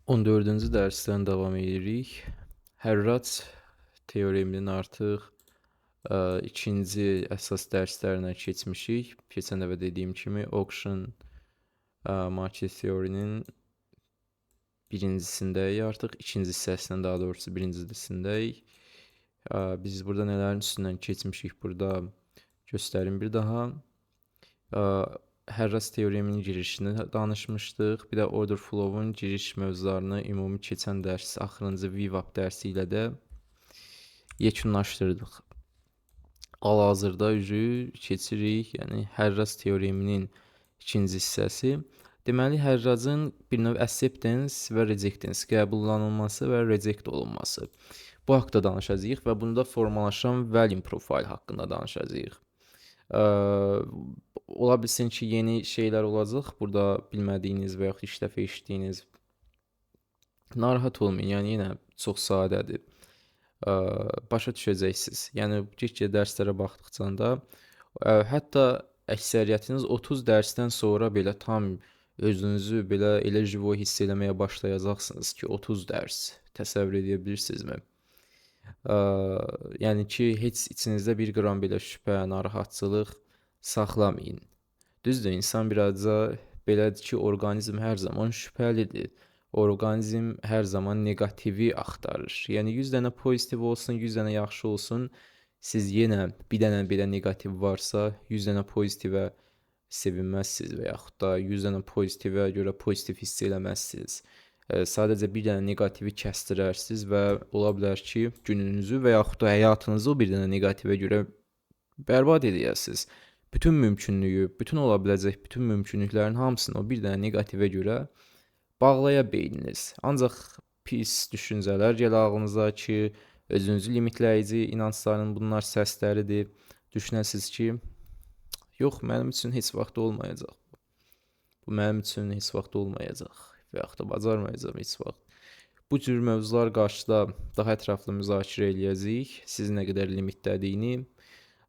14-cü dərsdən davam edirik. Hərrac teoreminin artıq ikinci əsas dərslərinə keçmişik. Keçən dəfə dediyim kimi auction market theory-nin birincisindəyik artıq, ikinci hissəsinin daha doğrusu birincisindəyik. Biz burada nələrin üstündən keçmişik, burada göstərim bir daha. Hərrac teoreminin girişini danışmışdıq. Bir də order flow-un giriş mövzularını ümumi keçən dərs, axırıncı VWAP dərsi ilə də yekunlaşdırdıq. Hal-hazırda üzü keçirik, yəni hərrac teoreminin ikinci hissəsi. Deməli, hərracın bir növ acceptance və rejectance, qəbullanılması və reject olunması. Bu haqda danışacağıq və bunda formalaşan volume profile haqqında danışacağıq. Ola bilsin ki, yeni şeylər olacaq. Burada bilmədiyiniz və yaxud ilk dəfə eşitdiyiniz. Narahat olmayın, yəni yenə çox sadədir. Başa düşəcəksiniz. Yəni get-gedə dərslərə baxdıqca da, hətta əksəriyyətiniz 30 dərsdən sonra belə tam özünüzü belə elə živoy hiss eləməyə başlayacaqsınız ki, 30 dərs təsəvvür edə bilirsinizmi? Yəni ki, heç içinizdə bir qram belə şübhə, narahatçılıq saxlamayın. Düzdür, insan birazca belədir ki, orqanizm hər zaman şübhəlidir. Orqanizm hər zaman neqativi axtarır. Yəni 100 dənə pozitiv olsun, 100 dənə yaxşı olsun, siz yenə bir dənə belə neqativ varsa, 100 dənə pozitivə sevinməzsiniz və yaxud da 100 dənə pozitivə görə pozitiv hiss eləməzsiniz. Sadəcə bir dənə neqativi kəstirərsiniz və ola bilər ki, gününüzü və yaxud da həyatınızı o bir dənə neqativə görə bərbad edəyəsiniz. Bütün mümkünlüyü, bütün ola biləcək bütün mümkünlüklərin hamısını o bir dənə neqativə görə bağlaya beyniniz. Ancaq pis düşüncələr gələ ağlınıza ki, özünüzü limitləyici inancların bunlar səsləridir. Düşünəsiniz ki, yox, mənim üçün heç vaxt olmayacaq. Bu mənim üçün heç vaxt olmayacaq və yaxud da bacarmayacağam heç vaxt. Bu cür mövzular qarşıda daha ətraflı müzakirə eləyəcəyik. Sizi nə qədər limitlədiyini.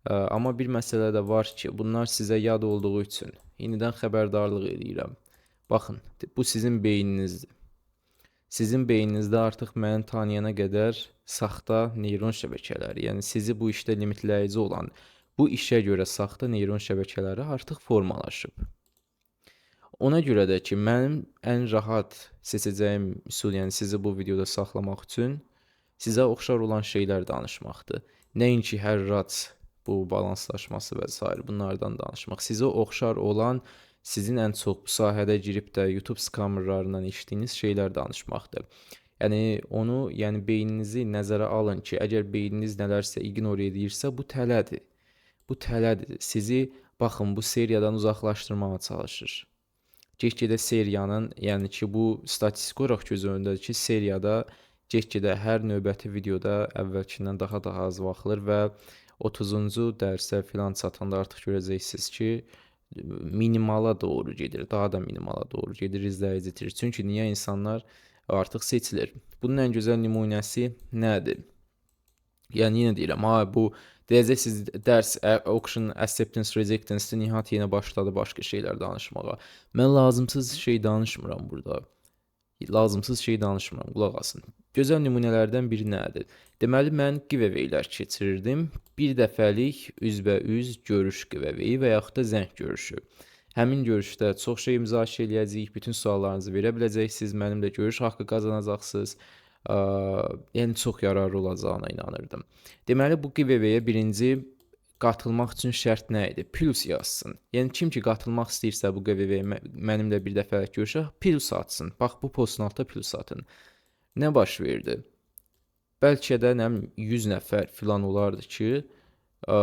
Amma bir məsələ də var ki, bunlar sizə yad olduğu üçün yenidən xəbərdarlıq eləyirəm. Baxın, bu sizin beyninizdir. Sizin beyninizdə artıq məni tanıyana qədər saxta neyron şəbəkələri, yəni sizi bu işdə limitləyici olan, bu işə görə saxta neyron şəbəkələri artıq formalaşıb. Ona görə də ki, mənim ən rahat seçəcəyim üsul, yəni sizi bu videoda saxlamaq üçün sizə oxşar olan şeylər danışmaqdır. Nəinki hərrac bu balanslaşması və s. bunlardan danışmaq. Sizə oxşar olan, sizin ən çox bu sahədə girib də YouTube skammerlarından eşitdiyiniz şeylər danışmaqdır. Yəni onu, yəni beyninizi nəzərə alın ki, əgər beyniniz nələrsə ignore edirsə, bu tələdir. Bu tələdir. Sizi, baxın, bu seriyadan uzaqlaşdırmağa çalışır. Get-gedə seriyanın, yəni ki, bu statistik olaraq göz önündədir ki, seriyada get-gedə hər növbəti videoda əvvəlkindən daha az baxılır və 30-cu dərsə filan çatanda artıq görəcəksiniz ki, minimala doğru gedir, daha da minimala doğru gedir, izləyici itirir. Çünki niyə insanlar artıq seçilir? Bunun ən gözəl nümunəsi nədir? Yəni yenə deyirəm, ha, bu deyəcəksiniz dərs auction acceptance rejectance Nihat yenə başladı başqa şeylər danışmağa. Mən lazımsız şey danışmıram burada. Lazımsız şey danışmıram, qulaq asın. Gözəl nümunələrdən biri nədir? Deməli, mən giveaway-lər keçirirdim. Bir dəfəlik üzbəüz görüş giveaway-i və yaxud da zəng görüşü. Həmin görüşdə çox şey müzakirə eləyəcəyik, bütün suallarınızı verə biləcəksiniz, mənimlə görüş haqqı qazanacaqsınız. Yəni çox yararlı olacağına inanırdım. Deməli, bu giveaway-ə birinci qatılmaq üçün şərt nə idi? Plus yazsın. Yəni kim ki qatılmaq istəyirsə bu giveaway-ə mənimlə bir dəfəlik görüşə plus atsın. Bax, bu postun altına plus atın. Nə baş verdi? Bəlkə də nə bilim 100 nəfər filan olardı ki, nə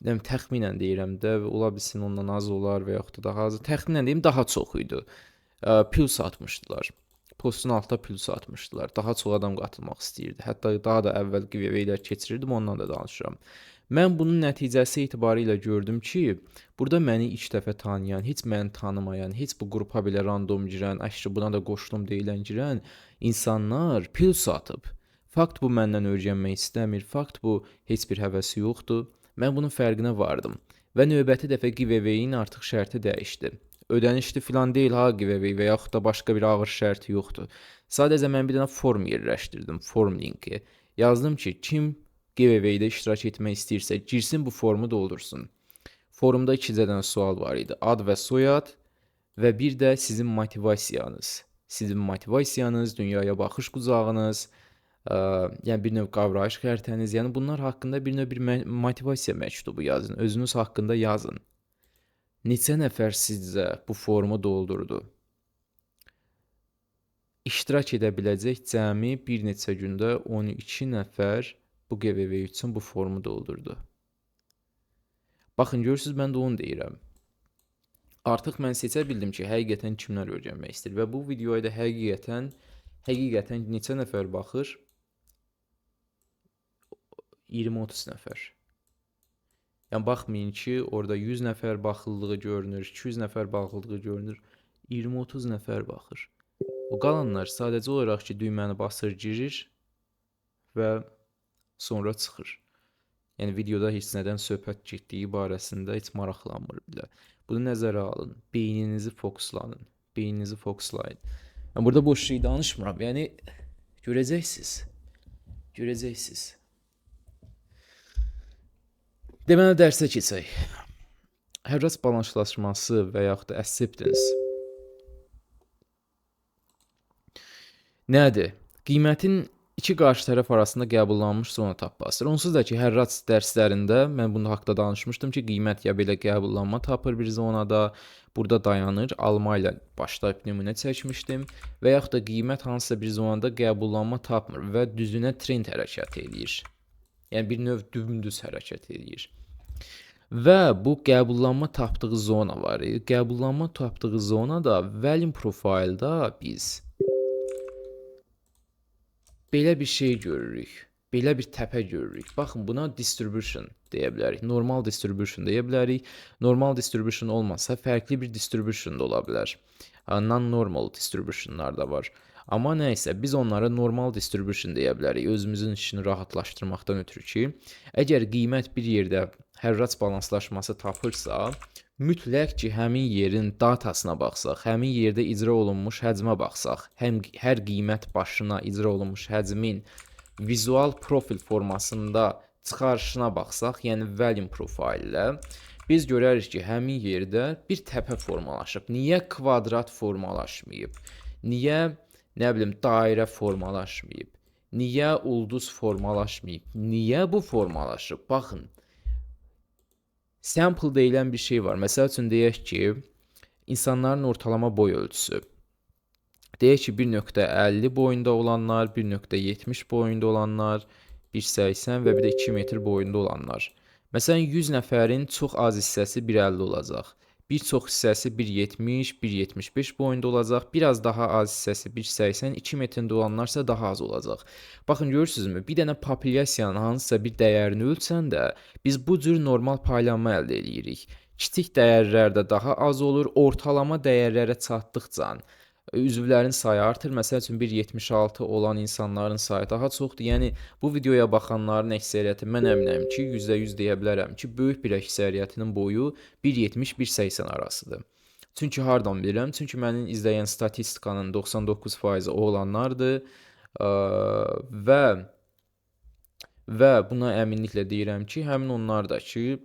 bilim təxminən deyirəm də, ola bilsin ondan az olar və yaxud da daha az. Təxminən deyim, daha çox idi. Plus atmışdılar. Postun altına plus atmışdılar. Daha çox adam qatılmaq istəyirdi. Hətta daha da əvvəl giveaway-lər keçirirdim, ondan da danışıram. Mən bunun nəticəsi etibarilə gördüm ki, burada məni ilk dəfə tanıyan, heç məni tanımayan, heç bu qrupa belə random girən, əşri buna da qoşulum deyilən girən insanlar plus atıb. Fakt bu məndən öyrənmək istəmir, fakt bu heç bir həvəsi yoxdur. Mən bunun fərqinə vardım və növbəti dəfə giveaway-in artıq şərti dəyişdi. Ödənişli filan deyil ha giveaway və yaxud da başqa bir ağır şərti yoxdur. Sadəcə mən bir dənə form yerləşdirdim, form linki. Yazdım ki, kim giveaway-də iştirak etmək istəyirsə, girsin bu formu doldursun. Forumda 2 dənə sual var idi. Ad və soyad və bir də sizin motivasiyanız. Sizin motivasiyanız, dünyaya baxış qucağınız, yəni bir növ qavrayış xəritəniz, yəni bunlar haqqında bir növ bir motivasiya məktubu yazın, özünüz haqqında yazın. Neçə nəfər sizcə bu formu doldurdu? İştirak edə biləcək cəmi bir neçə gündə 12 nəfər bu giveaway üçün bu formu doldurdu. Baxın, görürsünüz, mən də onu deyirəm. Artıq mən seçə bildim ki, həqiqətən kimlər öyrənmək istəyir və bu videoya da həqiqətən neçə nəfər baxır? 20-30 nəfər. Yəni, baxmayın ki, orada 100 nəfər baxıldığı görünür, 200 nəfər baxıldığı görünür, 20-30 nəfər baxır. O qalanlar sadəcə olaraq ki, düyməni basır, girir və sonra çıxır. Yəni, videoda heç nədən söhbət getdiyi barəsində heç maraqlanmır belə. Bunu nəzərə alın, beyninizi fokuslanın, beyninizi fokuslayın. Mən burada boş şey danışmıram, yəni görəcəksiniz, görəcəksiniz. Deməli, dərsə keçək. Hərrac balanslaşması və yaxud da acceptance nədir? Qiymətin iki qarşı tərəf arasında qəbullanmış zona tapmasıdır. Onsuz da ki, hərrac dərslərində mən bunun haqda danışmışdım ki, qiymət ya belə qəbullanma tapır bir zonada, burada dayanır, alma ilə başlayıb nümunə çəkmişdim və yaxud da qiymət hansısa bir zonada qəbullanma tapmır və düzünə trend hərəkəti eləyir. Yəni, bir növ dümdüz hərəkət eləyir. Və bu qəbullanma tapdığı zona var. Qəbullanma tapdığı zona da volume profilda biz belə bir şey görürük, belə bir təpə görürük. Baxın, buna distribution deyə bilərik, normal distribution deyə bilərik. Normal distribution olmasa, fərqli bir distribution da ola bilər. Non-normal distributionlar da var. Amma nə isə, biz onlara normal distribution deyə bilərik, özümüzün işini rahatlaşdırmaqdan ötürü ki, əgər qiymət bir yerdə hərrac balanslaşması tapırsa, mütləq ki, həmin yerin datasına baxsaq, həmin yerdə icra olunmuş həcmə baxsaq, həm hər qiymət başına icra olunmuş həcmin vizual profil formasında çıxarışına baxsaq, yəni volume profil ilə, biz görərik ki, həmin yerdə bir təpə formalaşıb. Niyə kvadrat formalaşmayıb? Niyə, nə bilim, dairə formalaşmayıb? Niyə ulduz formalaşmayıb? Niyə bu formalaşıb? Baxın, sample deyilən bir şey var. Məsəl üçün deyək ki, insanların ortalama boy ölçüsü. Deyək ki, 1.50 boyunda olanlar, 1.70 boyunda olanlar, 1.80 və bir də 2 metr boyunda olanlar. Məsələn, 100 nəfərin çox az hissəsi 1.50 olacaq. Bir çox hissəsi 1.70, 1.75 boyunda olacaq. Biraz daha az hissəsi 1.80, 2 metrində olanlarsa daha az olacaq. Baxın, görürsünüzmü? Bir dənə populyasiyanın hansısa bir dəyərini ölçəndə biz bu cür normal paylanma əldə edirik. Kiçik dəyərlərdə daha az olur, ortalama dəyərlərə çatdıqca üzvlərin sayı artır. Məsəl üçün, 1.76 olan insanların sayı daha çoxdur. Yəni, bu videoya baxanların əksəriyyəti, mən əminəm ki, %100 deyə bilərəm ki, böyük bir əksəriyyətinin boyu 1.70, 1.80 arasıdır. Çünki hardan bilirəm? Çünki mənim izləyən statistikanın 99%-i oğlanlardır və buna əminliklə deyirəm ki, həmin onlar da ki,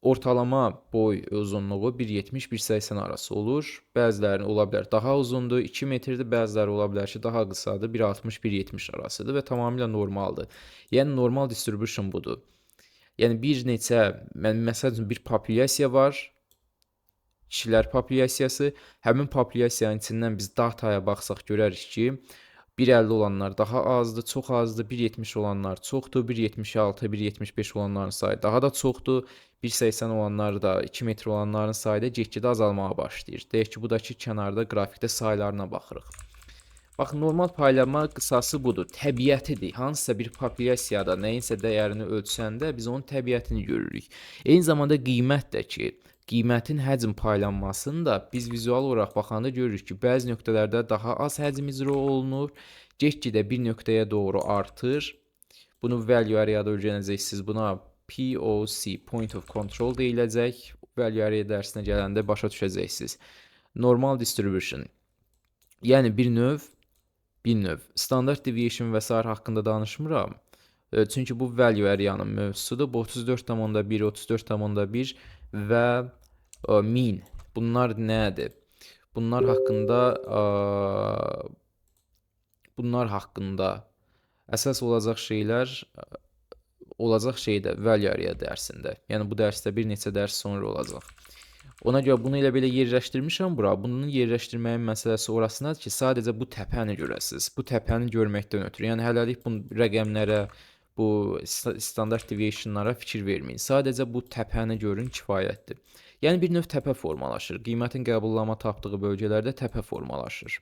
ortalama boy uzunluğu 1.70, 1.80 arası olur. Bəzilərinin ola bilər daha uzundur, 2 metrdir, bəziləri ola bilər ki, daha qısadır, 1.60, 1.70 arasıdır və tamamilə normaldır. Yəni, normal distribution budur. Yəni, bir neçə, məsəl üçün, bir populyasiya var, kişilər populyasiyası. Həmin populyasiyanın içindən biz dataya baxsaq görərik ki, 1.50 olanlar daha azdır, çox azdır, 1.70 olanlar çoxdur, 1.76, 1.75 olanların sayı daha da çoxdur, 1.80 olanlar da, 2 metr olanların sayı da get-gedə azalmağa başlayır. Deyək ki, bu da ki, kənarda qrafikdə saylarına baxırıq. Baxın, normal paylanma qısası budur, təbiətidir. Hansısa bir populyasiyada nəyinsə dəyərini ölçəndə biz onun təbiətini görürük. Eyni zamanda qiymət də ki, qiymətin həcm paylanmasını da biz vizual olaraq baxanda görürük ki, bəzi nöqtələrdə daha az həcm icra olunur, get-gedə bir nöqtəyə doğru artır. Bunu value area-da öyrənəcəksiniz. Buna POC, Point of Control deyiləcək. Value area dərsinə gələndə başa düşəcəksiniz. Normal distribution. Yəni bir növ standart deviation və sair haqqında danışmıram. Çünki bu value area-nın mövzusudur. Bu 34,1, 34,1 və mean. Bunlar nədir? Bunlar haqqında əsas olacaq şeylər olacaq şeydə value area dərsində. Yəni bu dərsdə bir neçə dərs sonra olacaq. Ona görə bunu elə belə yerləşdirmişəm bura. Bunun yerləşdirməyin məsələsi orasındadır ki, sadəcə bu təpəni görəsiniz. Bu təpəni görməkdən ötürü. Yəni hələlik bu rəqəmlərə, bu standart deviationlara fikir verməyin. Sadəcə bu təpəni görün kifayətdir. Yəni bir növ təpə formalaşır. Qiymətin qəbullama tapdığı bölgələrdə təpə formalaşır.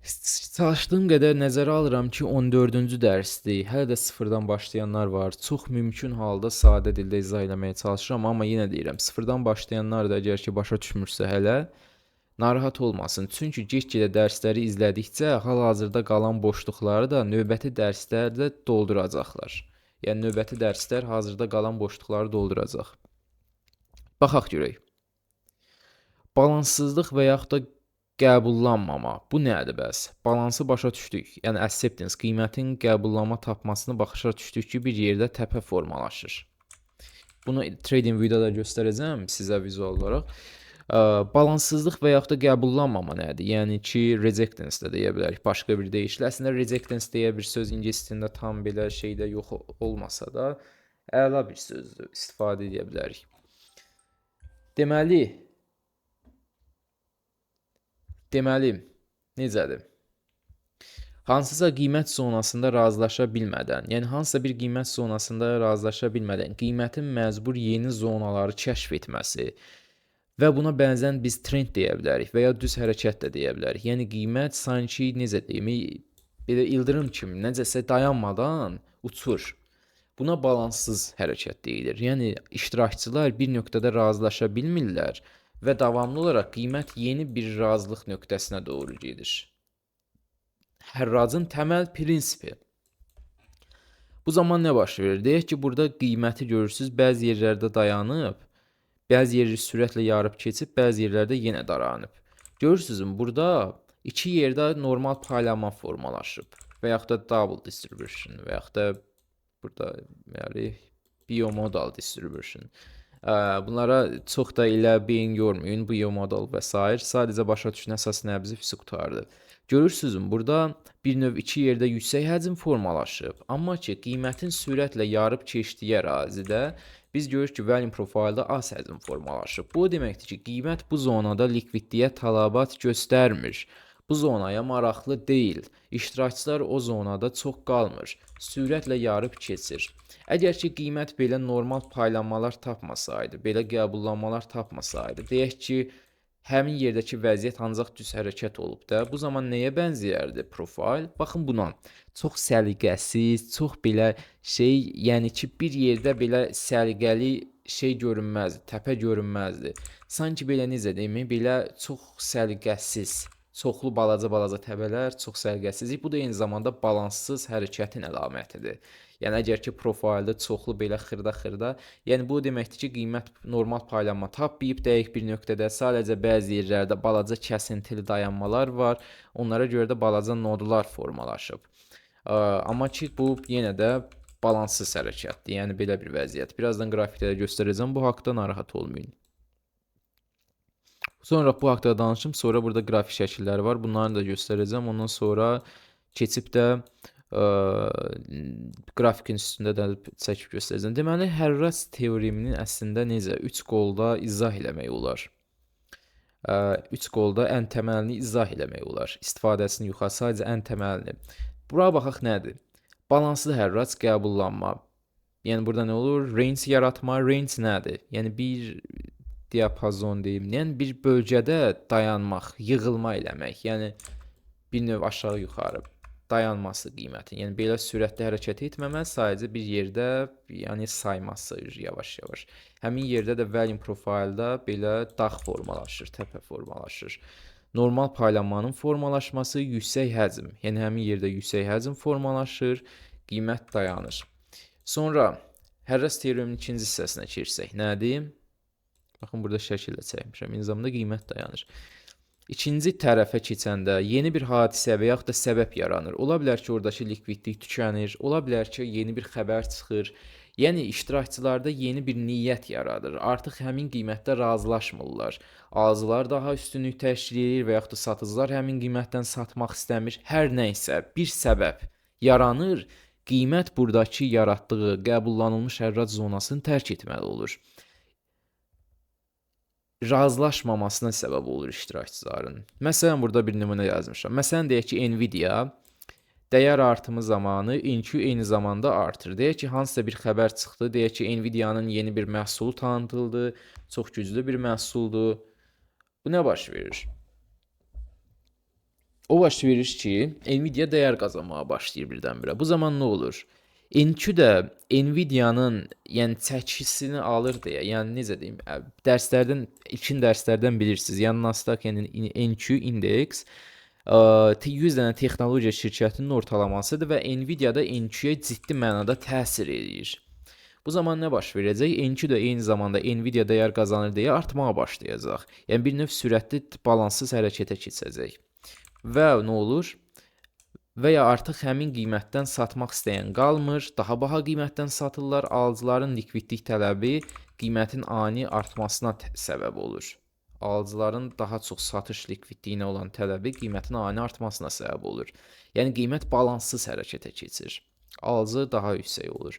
Çalışdığım qədər nəzərə alıram ki, 14-cü dərsdir. Hələ də sıfırdan başlayanlar var. Çox mümkün halda sadə dildə izah eləməyə çalışıram, amma yenə deyirəm, sıfırdan başlayanlar da əgər ki, başa düşmürsə hələ, narahat olmasın. Çünki get-gedə dərsləri izlədikcə hal-hazırda qalan boşluqları da növbəti dərslərdə dolduracaqlar. Yəni, növbəti dərslər hazırda qalan boşluqları dolduracaq. Baxaq görək. Balanssızlıq və yaxud da qəbullanmama. Bu nədir bəs? Balansı başa düşdük. Yəni, acceptance, qiymətin qəbullanma tapmasını başa düşdük ki, bir yerdə təpə formalaşır. Bunu TradingView-da da göstərəcəm sizə vizual olaraq. Balanssızlıq və yaxud da qəbullanmama nədir? Yəni ki, rejectance də deyə bilərik. Başqa bir deyişlə. Əslində, rejectance deyə bir söz ingilis dilində tam belə şeydə yox olmasa da əla bir sözdür. İstifadə edə bilərik. Deməli, necədir? Hansısa qiymət zonasında razılaşa bilmədən, yəni hansısa bir qiymət zonasında razılaşa bilmədən qiymətin məcbur yeni zonaları kəşf etməsi və buna bəzən biz trend deyə bilərik və ya düz hərəkət də deyə bilərik. Yəni qiymət sanki, necə deyim, belə ildırım kimi necəsə dayanmadan uçur. Buna balanssız hərəkət deyilir. Yəni iştirakçılar bir nöqtədə razılaşa bilmirlər və davamlı olaraq qiymət yeni bir razılıq nöqtəsinə doğru gedir. Hərracın təməl prinsipi. Bu zaman nə baş verir? Deyək ki, burada qiyməti görürsünüz, bəzi yerlərdə dayanıb, bəzi yeri sürətlə yarıb keçib, bəzi yerlərdə yenə dayanıb. Görürsünüz, burada iki yerdə normal paylanma formalaşıb və yaxud da double distribution və yaxud da burada yəni, bimodal distribution. Bunlara çox da elə beyin yormayın, bimodal və s. Sadəcə başa düşün, əsas nəbzi fisi qurtardı. Görürsünüz, burada bir növ iki yerdə yüksək həcm formalaşıb. Amma ki, qiymətin sürətlə yarıb keçdiyi ərazidə biz görürük ki, volume profildə az həcm formalaşıb. Bu o deməkdir ki, qiymət bu zonada likvidliyə tələbat göstərmir. Bu zonaya maraqlı deyil. İştirakçılar o zonada çox qalmır. Sürətlə yarıb keçir. Əgər ki, qiymət belə normal paylanmalar tapmasaydı, belə qəbullanmalar tapmasaydı, deyək ki, həmin yerdəki vəziyyət ancaq düz hərəkət olub da, bu zaman nəyə bənzəyərdi profil? Baxın buna. Çox səliqəsiz, çox belə şey, yəni ki, bir yerdə belə səliqəli şey görünməzdi, təpə görünməzdi. Sanki belə necə deyim, belə çox səliqəsiz, çoxlu balaca-balaca təbələr, çox səliqəsizlik. Bu da eyni zamanda balanssız hərəkətin əlamətidir. Yəni, əgər ki, profildə çoxlu belə xırda-xırda, yəni bu deməkdir ki, qiymət normal paylanma tapmayıb dəqiq bir nöqtədə, sadəcə bəzi yerlərdə balaca kəsintili dayanmalar var, onlara görə də balaca nodlar formalaşıb. Amma ki, bu yenə də balanssız hərəkətdir, yəni belə bir vəziyyət. Birazdan qrafikdə də göstərəcəm, bu haqda narahat olmayın. Sonra bu haqda danışım, sonra burada qrafik şəkilləri var, bunları da göstərəcəm. Ondan sonra keçib də qrafikin üstündə də çəkib göstərəcəm. Deməli, Hərrac teoreminin əslində necə 3 qolda izah eləmək olar? 3 qolda ən təməlini izah eləmək olar. İstifadəsini yuxarı, sadəcə ən təməlini. Bura baxaq nədir? Balanslı hərrac qəbullanma. Yəni, burada nə olur? Range yaratma. Range nədir? Yəni, bir diapazon deyim. Yəni, bir bölgədə dayanmaq, yığılma eləmək. Yəni, bir növ aşağı-yuxarı dayanması qiymətin. Yəni, belə sürətli hərəkət etməmək, sadəcə bir yerdə, yəni, sayması yavaş-yavaş. Həmin yerdə də volume profildə belə dağ formalaşır, təpə formalaşır. Normal paylanmanın formalaşması yüksək həcm. Yəni, həmin yerdə yüksək həcm formalaşır, qiymət dayanır. Sonra Hərrac teoreminin ikinci hissəsinə keçsək, nədir? Baxın, burada şəkildə çəkmişəm. Eyni zamanda qiymət dayanır. İkinci tərəfə keçəndə yeni bir hadisə və yaxud da səbəb yaranır. Ola bilər ki, oradakı likvidlik tükənir, ola bilər ki, yeni bir xəbər çıxır. Yəni, iştirakçılarda yeni bir niyyət yaradır. Artıq həmin qiymətdə razılaşmırlar. Alıcılar daha üstünlük təşkil edir və yaxud da satıcılar həmin qiymətdən satmaq istəmir. Hər nə isə bir səbəb yaranır, qiymət buradakı yaratdığı qəbullanılmış hərrac zonasını tərk etməli olur. Razılaşmamasına səbəb olur iştirakçıların. Məsələn, burada bir nümunə yazmışam. Məsələn, deyək ki, Nvidia dəyər artımı zamanı NQ eyni zamanda artır. Deyək ki, hansısa bir xəbər çıxdı. Deyək ki, Nvidia-nın yeni bir məhsulu tanıtıldı. Çox güclü bir məhsuldur. Bu nə baş verir? O baş verir ki, Nvidia dəyər qazanmağa başlayır birdən-birə. Bu zaman nə olur? NQ də Nvidia-nın, yəni çəkisini alır deyə, yəni necə deyim, dərslərdən, ilkin dərslərdən bilirsiniz. Yəni Nasdaq, yəni NQ indeks 100 dənə texnologiya şirkətinin ortalamasıdır və Nvidia da NQ-yə ciddi mənada təsir eləyir. Bu zaman nə baş verəcək? NQ də eyni zamanda Nvidia dəyər qazanır deyə artmağa başlayacaq. Yəni bir növ sürətli balanssız hərəkətə keçəcək. Və nə olur? Və ya artıq həmin qiymətdən satmaq istəyən qalmır, daha baha qiymətdən satırlar, alıcıların likvidlik tələbi qiymətin ani artmasına səbəb olur. Alıcıların daha çox satış likvidliyinə olan tələbi qiymətin ani artmasına səbəb olur. Yəni qiymət balanssız hərəkətə keçir. Alıcı daha yüksək olur.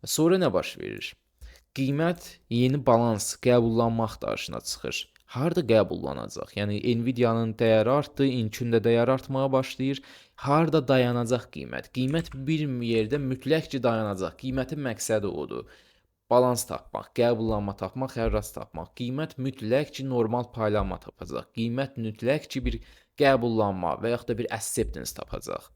Sonra nə baş verir? Qiymət yeni balans, qəbullanma axtarışına çıxır. Harda qəbullanacaq? Yəni Nvidia-nın dəyəri artdı, NQ-nin də dəyəri artmağa başlayır. Harda dayanacaq qiymət? Qiymət bir yerdə mütləq ki dayanacaq. Qiymətin məqsədi odur. Balans tapmaq, qəbullanma tapmaq, hərrac tapmaq. Qiymət mütləq ki normal paylanma tapacaq. Qiymət mütləq ki bir qəbullanma və yaxud da bir acceptance tapacaq.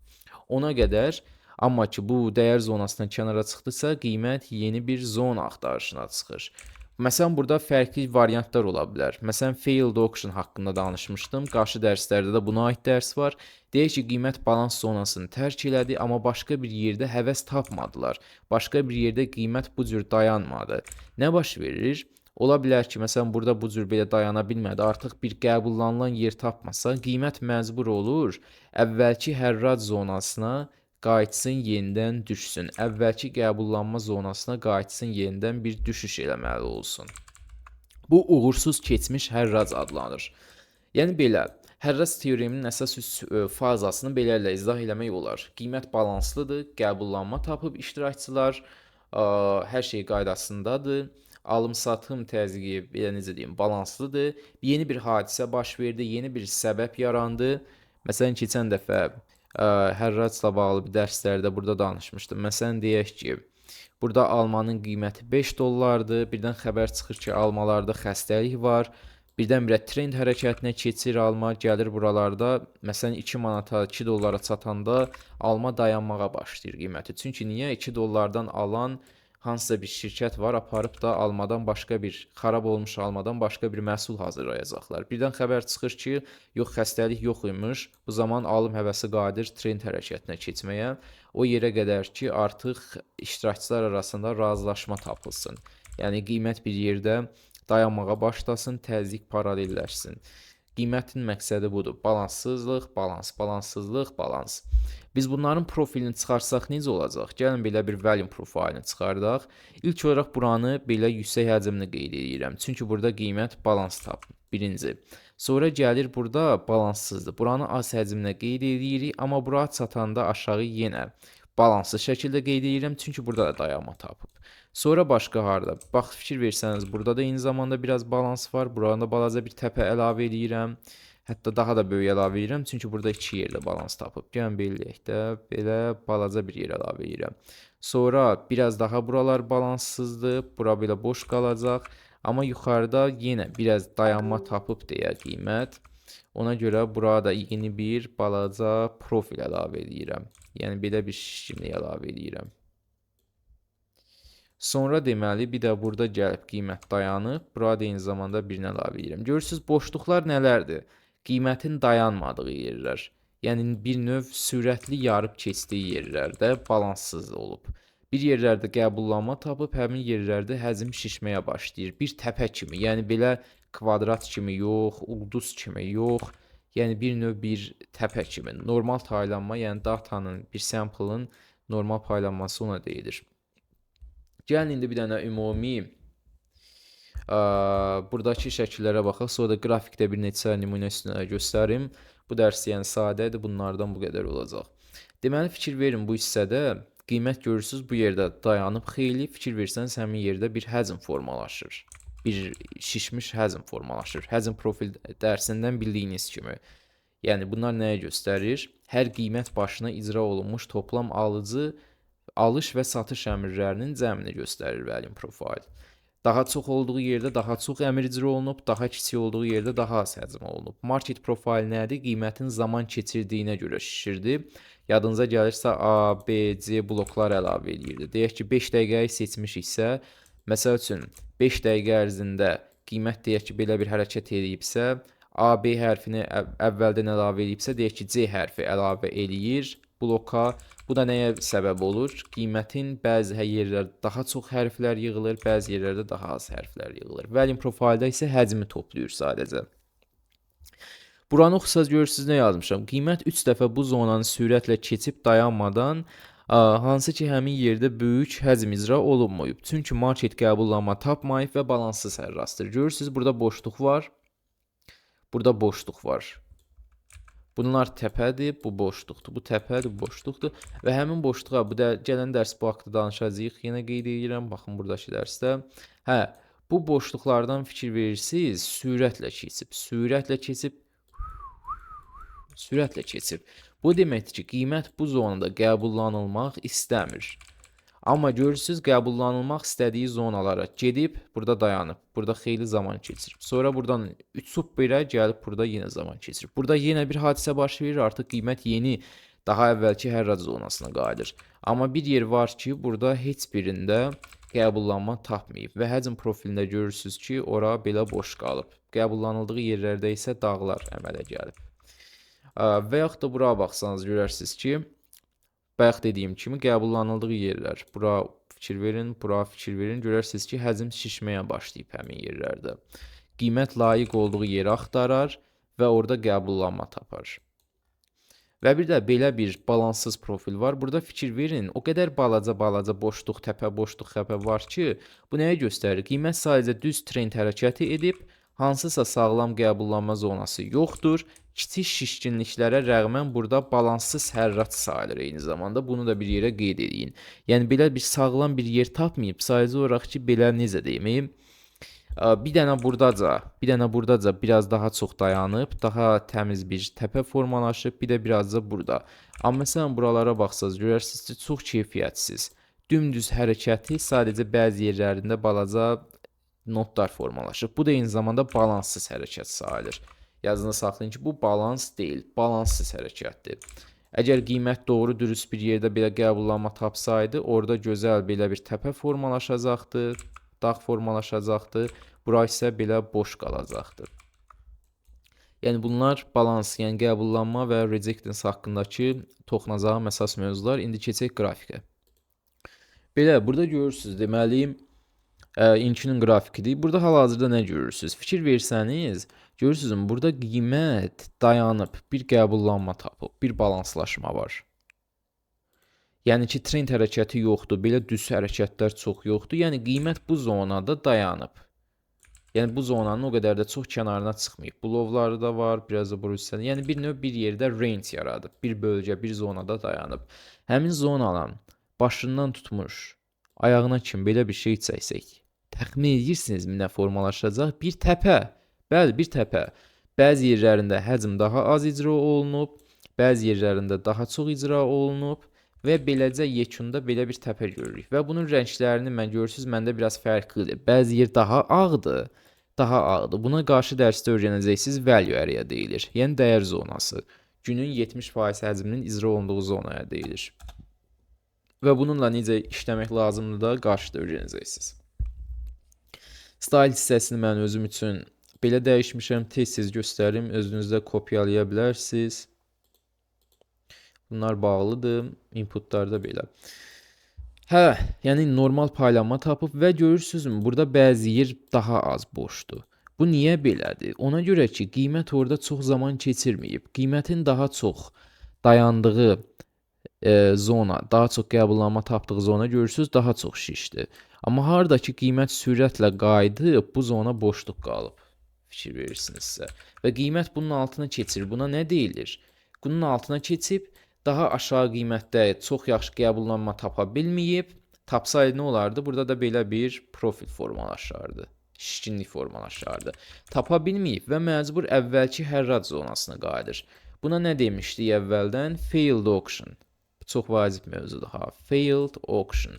Ona qədər, amma ki bu dəyər zonasından kənara çıxdısa, qiymət yeni bir zona axtarışına çıxır. Məsələn, burada fərqli variantlar ola bilər. Məsələn, failed auction haqqında danışmışdım. Qarşı dərslərdə də buna aid dərs var. Deyək ki, qiymət balans zonasını tərk elədi, amma başqa bir yerdə həvəs tapmadılar. Başqa bir yerdə qiymət bu cür dayanmadı. Nə baş verir? Ola bilər ki, məsələn, burada bu cür belə dayana bilmədi. Artıq bir qəbullanılan yer tapmasa, qiymət məcbur olur əvvəlki hərrac zonasına qayıtsın, yenidən düşsün. Əvvəlki qəbullanma zonasına qayıtsın, yenidən bir düşüş eləməli olsun. Bu, uğursuz keçmiş hərrac adlanır. Yəni belə, hərrac teoreminin əsas üç fazasını beləliklə izah eləmək olar. Qiymət balanslıdır, qəbullanma tapıb iştirakçılar, hər şey qaydasındadır. Alım-satım təzyiqi, belə necə deyim, balanslıdır. Yeni bir hadisə baş verdi, yeni bir səbəb yarandı. Məsələn, keçən dəfə hərracla bağlı bir dərslərdə burada danışmışdım. Məsələn, deyək ki, burada almanın qiyməti 5 dollardır. Birdən xəbər çıxır ki, almalarda xəstəlik var. Birdən-birə trend hərəkətinə keçir alma, gəlir buralarda. Məsələn, 2 manata, 2 dollara çatanda alma dayanmağa başlayır qiyməti. Çünki niyə? 2 dollardan alan hansısa bir şirkət var, aparıb da almadan başqa bir, xarab olmuş almadan başqa bir məhsul hazırlayacaqlar. Birdən xəbər çıxır ki, yox, xəstəlik yox imiş. Bu zaman alım həvəsi qayıdır trend hərəkətinə keçməyə. O yerə qədər ki, artıq iştirakçılar arasında razılaşma tapılsın. Yəni, qiymət bir yerdə dayanmağa başlasın, təzyiq paralelləşsin. Qiymətin məqsədi budur. Balanssızlıq, balans, balanssızlıq, balans. Biz bunların profilini çıxarsaq necə olacaq? Gəlin belə bir volume profilini çıxardaq. İlk olaraq buranı belə yüksək həcmini qeyd edirəm. Çünki burada qiymət balans tapır. Birinci. Sonra gəlir burada balanssızdır. Buranı az həcmlə qeyd edirik, amma bura çatanda aşağı yenə balanssız şəkildə qeyd edirəm. Çünki burada da dayanma tapıb. Sonra başqa harda? Bax, fikir versəniz, burada da eyni zamanda biraz balans var. Burada balaca bir təpə əlavə eləyirəm. Hətta daha da böyük əlavə eləyirəm. Çünki burada iki yerdə balans tapıb. Gəlin belə eləyək də, belə balaca bir yer əlavə eləyirəm. Sonra biraz daha buralar balanssızdır. Bura belə boş qalacaq. Amma yuxarıda yenə biraz dayanma tapıb deyə qiymət. Ona görə burada yeni bir balaca profil əlavə eləyirəm. Yəni belə bir şişkinlik əlavə eləyirəm. Sonra deməli, bir də burada gəlib qiymət dayanıb, burada eyni zamanda birini əlavə edirəm. Görürsünüz, boşluqlar nələrdir? Qiymətin dayanmadığı yerlər. Yəni bir növ sürətli yarıb keçdiyi yerlərdə balanssız olub. Bir yerlərdə qəbullanma tapıb, həmin yerlərdə həcm şişməyə başlayır. Bir təpə kimi, yəni belə kvadrat kimi yox, ulduz kimi yox, yəni bir növ bir təpə kimi. Normal paylanma, yəni datanın, bir sample-ın normal paylanması ona deyilir. Gəlin indi bir dənə ümumi buradakı şəkillərə baxaq. Sonra da qrafikdə bir neçə nümunə üstünə göstərim. Bu dərs yəni sadədir, bunlardan bu qədər olacaq. Deməli, fikir verin, bu hissədə qiymət görürsünüz, bu yerdə dayanıb xeyli, fikir versəniz həmin yerdə bir həcm formalaşır. Bir şişmiş həcm formalaşır. Həcm profil dərsindən bildiyiniz kimi. Yəni, bunlar nəyə göstərir? Hər qiymət başına icra olunmuş toplam alıcı, alış və satış əmrlərinin cəmini göstərir volume profile. Daha çox olduğu yerdə daha çox əmr icra olunub, daha kiçik olduğu yerdə daha az həcm olunub. Market profile nədir? Qiymətin zaman keçirdiyinə görə şişirdi. Yadınıza gəlirsə A, B, C bloklar əlavə eləyirdi. Deyək ki, 5 dəqiqəyi seçmişiksə, məsəl üçün 5 dəqiqə ərzində qiymət deyək ki, belə bir hərəkət eləyibsə, A, B hərfini əvvəldən əlavə eləyibsə, deyək ki, C hərfi əlavə eləyir bloka. Bu da nəyə səbəb olur? Qiymətin bəzi yerlərdə daha çox hərflər yığılır, bəzi yerlərdə daha az hərflər yığılır. Volume profildə isə həcmi toplayır sadəcə. Buranı oxusaz görürsünüz nə yazmışam. Qiymət 3 dəfə bu zonanı sürətlə keçib dayanmadan, hansı ki həmin yerdə böyük həcm icra olunmayıb. Çünki market qəbullanma tapmayıb və balanssız hərrasdır. Görürsünüz, burada boşluq var. Burada boşluq var. Bunlar təpədir, bu boşluqdur, bu təpədir, bu boşluqdur və həmin boşluğa bu da gələn dərs bu haqda danışacağıq. Yenə qeyd edirəm, baxın buradakı dərsdə. Hə, bu boşluqlardan fikir verirsiniz, sürətlə keçib, sürətlə keçib, sürətlə keçib. Bu deməkdir ki, qiymət bu zonada qəbullanılmaq istəmir. Amma görürsünüz, qəbullanılmaq istədiyi zonalara gedib, burada dayanıb, burada xeyli zaman keçirib. Sonra buradan uçub belə gəlib burada yenə zaman keçirib. Burada yenə bir hadisə baş verir, artıq qiymət yeni, daha əvvəlki hərrac zonasına qayıdır. Amma bir yer var ki, burada heç birində qəbullanma tapmayıb və həcm profilində görürsünüz ki, ora belə boş qalıb. Qəbullanıldığı yerlərdə isə dağlar əmələ gəlib. Və yaxud da bura baxsanız görərsiniz ki, bayaq dediyim kimi qəbullanıldığı yerlər, bura fikir verin, bura fikir verin, görərsiniz ki, həcm şişməyə başlayıb həmin yerlərdə. Qiymət layiq olduğu yeri axtarar və orada qəbullanma tapar. Və bir də belə bir balanssız profil var. Burada fikir verin, o qədər balaca-balaca boşluq, təpə, boşluq, təpə var ki, bu nəyə göstərir? Qiymət sadəcə düz trend hərəkəti edib, hansısa sağlam qəbullanma zonası yoxdur. Kiçik şişkinliklərə rəğmən burada balanssız hərrac sayılır eyni zamanda. Bunu da bir yerə qeyd edin. Yəni, belə bir sağlam bir yer tapmayıb, sadəcə olaraq ki, belə necə deyim, bir dənə buradaca biraz daha çox dayanıb, daha təmiz bir təpə formalaşıb, bir də birazca burada. Amma məsələn, buralara baxsaz, görərsiniz ki, çox keyfiyyətsiz. Dümdüz hərəkəti sadəcə bəzi yerlərində balaca notlar formalaşıb. Bu da eyni zamanda balanssız hərəkət sayılır. Yazını saxlayın ki, bu balans deyil, balanssız hərəkətdir. Əgər qiymət doğru dürüst bir yerdə belə qəbullanma tapsaydı, orada gözəl belə bir təpə formalaşacaqdı, dağ formalaşacaqdı, bura isə belə boş qalacaqdı. Yəni, bunlar balans, yəni qəbullanma və rejectance haqqındakı toxunacağım əsas mövzular. İndi keçək qrafikə. Belə, burada görürsünüz, deməli, inkinin qrafikidir. Burada hal-hazırda nə görürsünüz? Fikir versəniz, görürsünüz, burada qiymət dayanıb, bir qəbullanma tapıb, bir balanslaşma var. Yəni ki, trend hərəkəti yoxdur, belə düz hərəkətlər çox yoxdur. Yəni, qiymət bu zonada dayanıb. Yəni, bu zonanın o qədər də çox kənarına çıxmayıb. Bu lovları da var, biraz da bu hissədə. Yəni, bir növ bir yerdə range yaradıb, bir bölgə, bir zonada dayanıb. Həmin zonanın başından tutmuş, ayağına kimi belə bir şey çəksək, təxmin edirsinizmi nə formalaşacaq? Bir təpə. Bəli, bir təpə. Bəzi yerlərində həcm daha az icra olunub, bəzi yerlərində daha çox icra olunub və beləcə yekunda belə bir təpə görürük. Və bunun rənglərini mən görürsünüz, məndə biraz fərqlidir. Bəzi yer daha ağdır, daha ağdır. Buna qarşı dərsdə öyrənəcəksiniz, value area deyilir. Yəni dəyər zonası. Günün 70% həcminin icra olunduğu zonaya deyilir. Və bununla necə işləmək lazımdır da qarşıda öyrənəcəksiniz. Style hissəsini mən özüm üçün belə dəyişmişəm. Tez-tez göstərim. Özünüzdə kopyalaya bilərsiniz. Bunlar bağlıdır. Inputlarda belə. Hə, yəni normal paylanma tapıb və görürsünüzmü, burada bəzi yer daha az boşdur. Bu niyə belədir? Ona görə ki, qiymət orada çox zaman keçirməyib. Qiymətin daha çox dayandığı zona, daha çox qəbullanma tapdığı zona görürsünüz, daha çox şişdi. Amma harda ki, qiymət sürətlə qayıdıb, bu zona boşluq qalıb, fikir verirsinizsə. Və qiymət bunun altına keçir. Buna nə deyilir? Bunun altına keçib, daha aşağı qiymətdə çox yaxşı qəbullanma tapa bilməyib. Tapsaydı nə olardı? Burada da belə bir profil formalaşardı. Şişkinlik formalaşardı. Tapa bilməyib və məcbur əvvəlki hərrac zonasına qayıdır. Buna nə demişdik əvvəldən? Failed auction. Bu çox vacib mövzudur ha. Failed auction.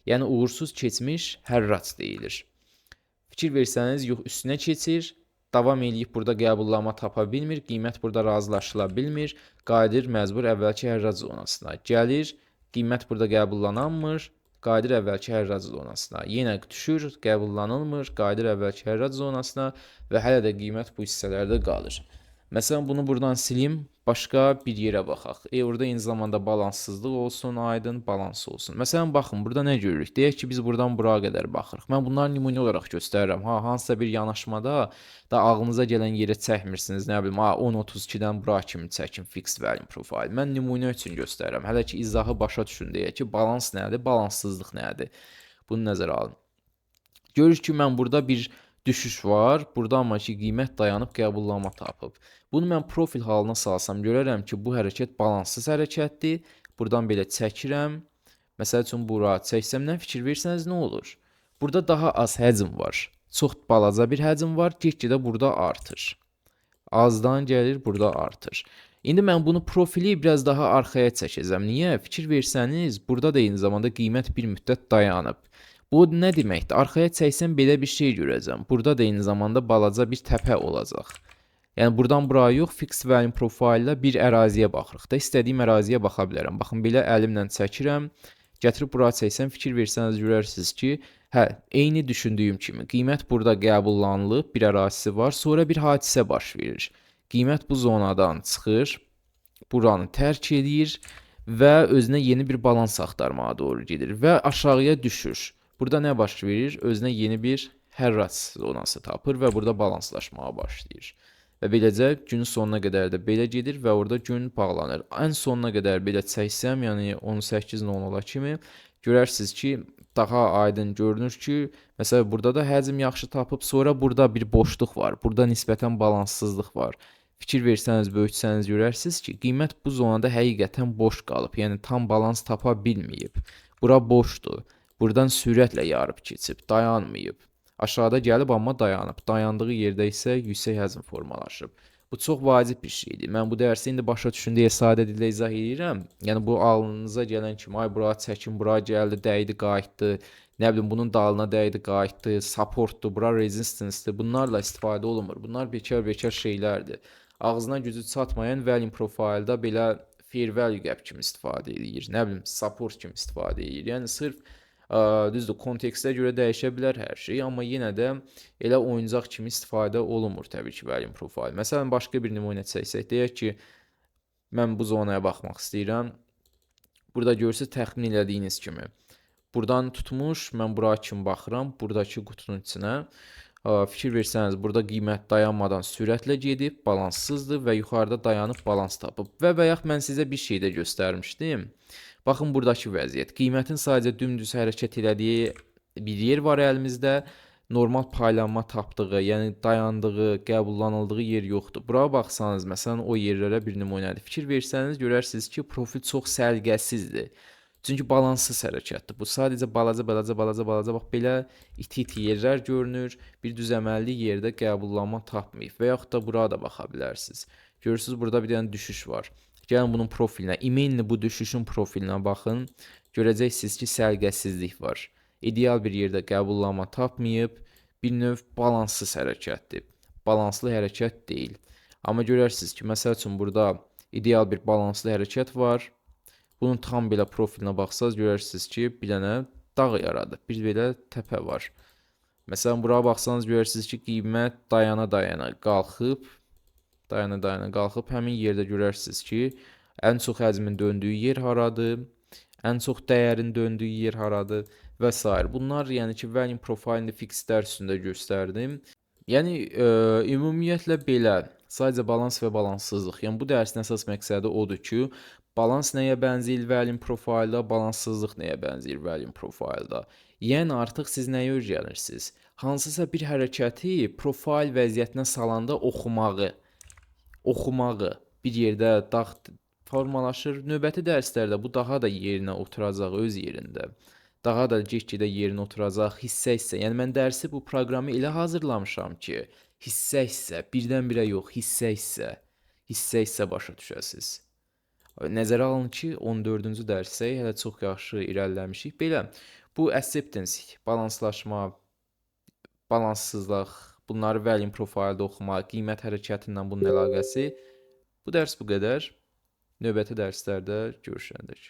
Yəni uğursuz keçmiş hərrac deyilir. Fikir versəniz, yox üstünə keçir, davam eləyib burada qəbullanma tapa bilmir, qiymət burada razılaşıla bilmir, qayıdır məcbur əvvəlki hərrac zonasına. Gəlir, qiymət burada qəbullanılmır, qayıdır əvvəlki hərrac zonasına. Yenə düşür, qəbullanılmır, qayıdır əvvəlki hərrac zonasına və hələ də qiymət bu hissələrdə qalır. Məsələn, bunu buradan silim, başqa bir yerə baxaq. Orada eyni zamanda balanssızlıq olsun, aydın balans olsun. Məsələn, baxın, burada nə görürük? Deyək ki, biz buradan bura qədər baxırıq. Mən bunları nümunə olaraq göstərirəm. Ha, hansısa bir yanaşmada da ağlınıza gələn yerə çəkmirsiniz. Nə bilim, 10.32-dən bura kimi çəkin fixed volume profile. Mən nümunə üçün göstərirəm. Hələ ki, izahı başa düşün deyə ki, balans nədir, balanssızlıq nədir? Bunu nəzərə alın. Görürük ki, mən burada bir düşüş var. Burada amma ki, qiymət dayanıb qəbullanma tapıb. Bunu mən profil halına salsam, görərəm ki, bu hərəkət balanssız hərəkətdir. Buradan belə çəkirəm. Məsəl üçün, bura çəksəm, nə fikir versəniz nə olur? Burada daha az həcm var. Çox balaca bir həcm var, get-gedə burada artır. Azdan gəlir, burada artır. İndi mən bunu profili biraz daha arxaya çəkəcəm. Niyə? Fikir versəniz, burada da eyni zamanda qiymət bir müddət dayanıb. Bu nə deməkdir? Arxaya çəksəm belə bir şey görəcəm. Burada da eyni zamanda balaca bir təpə olacaq. Yəni buradan buraya yox, fixed volume profile ilə bir əraziyə baxırıq da. İstədiyim əraziyə baxa bilərəm. Baxın, belə əlimlə çəkirəm. Gətirib bura çəksəm, fikir versəniz görərsiniz ki, hə, eyni düşündüyüm kimi qiymət burada qəbullanılıb, bir ərazisi var, sonra bir hadisə baş verir. Qiymət bu zonadan çıxır, buranı tərk eləyir və özünə yeni bir balans axtarmağa doğru gedir və aşağıya düşür. Burada nə baş verir? Özünə yeni bir hərrac zonası tapır və burada balanslaşmağa başlayır. Və beləcə günün sonuna qədər də belə gedir və orada gün bağlanır. Ən sonuna qədər belə çəksəm, yəni 18.00 kimi görərsiniz ki, daha aydın görünür ki, məsələn burada da həcm yaxşı tapıb, sonra burada bir boşluq var. Burada nisbətən balanssızlıq var. Fikir versəniz, böyütsəniz görərsiniz ki, qiymət bu zonada həqiqətən boş qalıb. Yəni tam balans tapa bilməyib. Bura boşdur. Buradan sürətlə yarıb keçib, dayanmayıb. Aşağıda gəlib, amma dayanıb. Dayandığı yerdə isə yüksək həcm formalaşıb. Bu çox vacib bir şeydir. Mən bu dərsi indi başa düşün deyə sadə dillə izah edirəm. Yəni bu ağlınıza gələn kimi, ay bura çəkin, bura gəldi, dəydi, qayıtdı. Nə bilim, bunun dalına dəydi, qayıtdı, supportdur, bura resistance-dir. Bunlarla istifadə olunmur. Bunlar bekar-bekar şeylərdir. Ağzına gücü çatmayan volume profile-da belə fair value gap kimi istifadə edir. Nə bilim, support kimi istifadə edir. Yəni sırf düzdür, kontekstə görə dəyişə bilər hər şey, amma yenə də elə oyuncaq kimi istifadə olunmur təbii ki, volume profile. Məsələn, başqa bir nümunə çəksək, deyək ki, mən bu zonaya baxmaq istəyirəm. Burada görürsünüz, təxmin elədiyiniz kimi. Buradan tutmuş, mən bura kimi baxıram, buradakı qutunun içinə. Fikir versəniz, burada qiymət dayanmadan sürətlə gedib, balanssızdır və yuxarıda dayanıb balans tapıb. Və bayaq mən sizə bir şey də göstərmişdim. Baxın, buradakı vəziyyət. Qiymətin sadəcə dümdüz hərəkət elədiyi bir yer var əlimizdə. Normal paylanma tapdığı, yəni dayandığı, qəbullanıldığı yer yoxdur. Bura baxsanız, məsələn, o yerlərə bir nümunədir. Fikir versəniz, görərsiniz ki, profil çox səliqəsizdir. Çünki balanssız hərəkətdir. Bu sadəcə balaca, balaca, balaca, balaca, bax belə iti-iti yerlər görünür. Bir düzəməlli yerdə qəbullanma tapmayıb. Və yaxud da bura da baxa bilərsiniz. Görürsünüz, burada bir dənə düşüş var. Gəlin bunun profilinə, imenli bu düşüşün profilinə baxın. Görəcəksiniz ki, səliqəsizlik var. İdeal bir yerdə qəbullanma tapmayıb, bir növ balanssız hərəkətdir. Balanslı hərəkət deyil. Amma görərsiniz ki, məsəl üçün burada ideal bir balanslı hərəkət var. Bunun tam belə profilinə baxsaz, görərsiniz ki, bir dənə dağ yaradıb, bir belə təpə var. Məsələn, bura baxsanız görərsiniz ki, qiymət dayana-dayana qalxıb, dayana-dayana qalxıb. Həmin yerdə görərsiniz ki, ən çox həcmin döndüyü yer haradır, Ən çox dəyərin döndüyü yer haradır və sair. Bunlar, yəni ki, volume profilini fixlər üstündə göstərdim. Yəni ümumiyyətlə belə, sadəcə balans və balanssızlıq. Yəni bu dərsin əsas məqsədi odur ki, balans nəyə bənzəyir volume profildə, balanssızlıq nəyə bənzəyir volume profildə. Yəni artıq siz nəyi öyrənirsiniz? Hansısa bir hərəkəti profil vəziyyətinə salanda oxumağı, bir yerdə dağ formalaşır. Növbəti dərslərdə bu daha da yerinə oturacaq öz yerində. Daha da get-gedə yerinə oturacaq hissə-hissə. Yəni mən dərsi, bu proqramı elə hazırlamışam ki, hissə-hissə, birdən-birə yox, hissə-hissə, hissə-hissə başa düşəsiniz. Nəzərə alın ki, 14-cü dərsdə hələ çox yaxşı irəliləmişik. Belə, bu acceptance, balanslaşma, balanssızlıq, bunları volume profildə oxumaq, qiymət hərəkəti ilə bunun əlaqəsi. Bu dərs bu qədər. Növbəti dərslərdə görüşəndək.